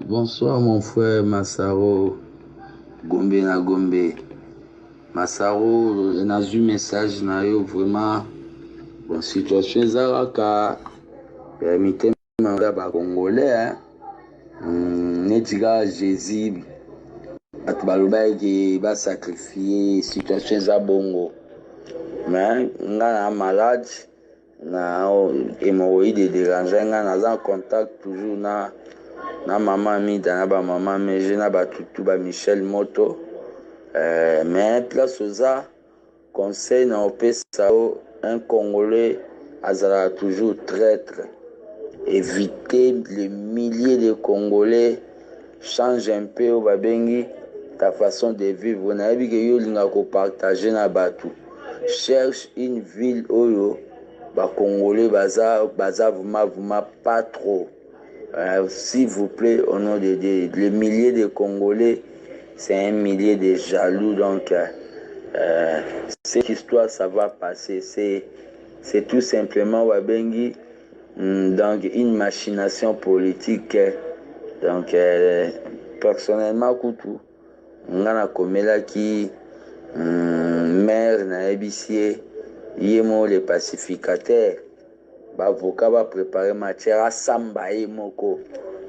Bonsoir mon frère Massaro, Gombe na Gombe. Massaro, nazwi message na yo vraiment. Bon, situation eza kaka ya mitema ya ba Congolais hein. Neti kaka Jésus bato balobaki ke basacrifie, situation eza bongo. Mais nga na malade na hémorroïde dérange nga, naza en contact toujours na mama Amida, na ba mama Mege, na batutu ba Michel Moto. Mais place oza conseil na opesa yo, un Congolais azalaka toujours traître. Éviter les milliers de Congolais, change un peu oyo babengi ta façon de vivre. Nayebi ke yo olingaka kopartage na bato. Cherche une ville oyo ba Congolais baza vraiment vraiment pas trop. S'il vous plaît, au nom de Dieu, les milliers de Congolais, c'est un millier de jaloux. Donc, cette histoire, ça va passer. C'est tout simplement babengi, donc une machination politique. Donc, personnellement, kutu, nga nakomelaki maire, nayebisi ye, ye mo le pacificateur, baavocat bapréparé matière, asamba ye moko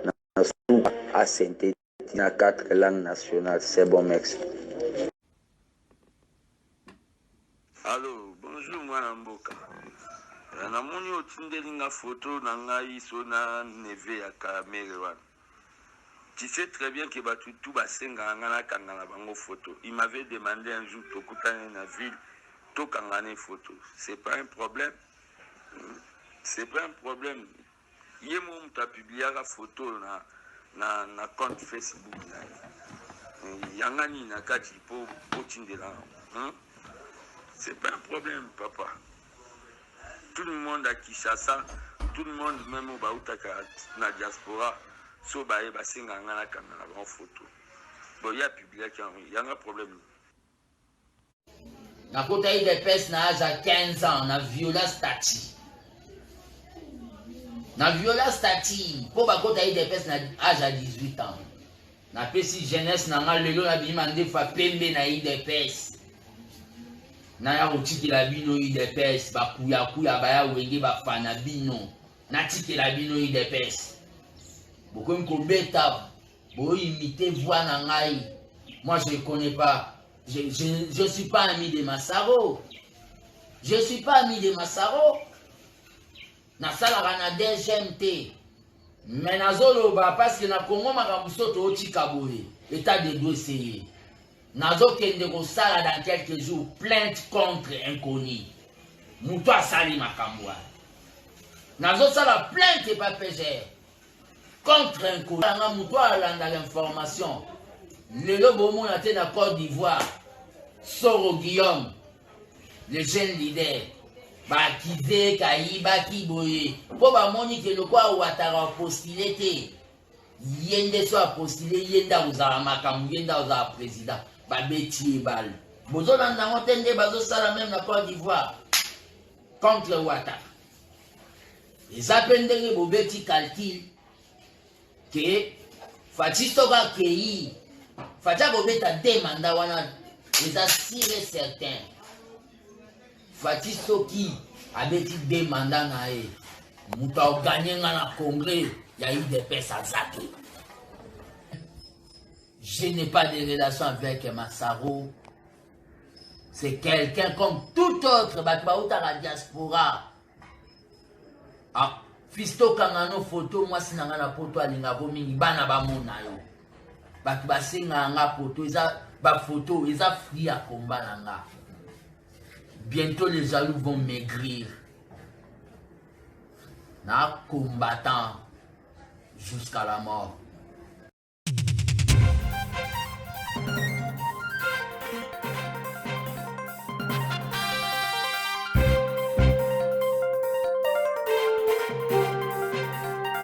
na suka asynthétise na quatre langues nationales. C'est bon, merci. Allo, bonjour mwana mboka. Namoni otindeli nga photo na ngai so na neveu ya Kamerhe wana. Tu sais très bien que bato tu basengaka nga nakanga na bango photo. Il m'avait demandé un jour tokutani na ville, tokanga ne photo. C'est pas un problème. C'est pas un problème. Ye mo moto apubliaka photo na compte Facebook na ye. Yanga nini na kati po otindela? C'est pas un problème, papa. Tout le monde à Kinshasa, tout le monde même oyo bautaka na diaspora, so baye basengaka nga nakanga na bango photo. Bon, ye apubliaki yango, yanga problème. Nakota UDPS na âge ya 15 ans, na viola statut, na viola statut mpo bakota UDPS na âge ya 18 ans. Napesi jeunesse na nga. Lelo nabima ndefa pembe na UDPS, naya kotikela bino UDPS. Bakuyakuya baya wenge, bafana bino, natikela bino UDPS. Bokomi kobeta, boimite voix na ngai. Moi, je connais pas, je suis pas ami de Masaro, je suis pas ami de Masaro. Nasalaka na DGM te, mais nazoloba parce que na Kongo makambo so tootika boye, état de droit eseye. Nazokende kosala dans quelques jours plainte contre inconnu, moto asali makambo wana. Nazosala plainte epa PGR contre inconnu anga, moto alandaka information. Lelo bomona te na Côte d'Ivoire, Soro Guillaume, le jeune leader, baakize kayibaki boye mpo bamoni ke lokola Ouattara apostule te, ye nde so apostule, ye nde akozala makambo, ye nde akozala président. Babeti ye bale. Bozolanda yango te nde bazosala même na Côte d'Ivoire contre Ouattara. Eza mpe ndenge bobeti calcul ke Fatshi soki akei, Fatshi akobeta deux mandats wana, eza sûr et certain. Fatshi soki abeti deux mandats na ye, moto aoganye nga na congrès ya UDPS aza te. Je n'ai pas de relation avec Masaro. C'est quelqu'un comme tout autre, bato bautaka diaspora. Ah, fisto, kanga no photo. Mwasi na nga na poto alingako mingi, bana bamona yo. Bato basengaka nga poto, eza bafoto, eza fruit ya komba na nga. Bientôt les jaloux vont maigrir. Na combattant jusqu'à la mort.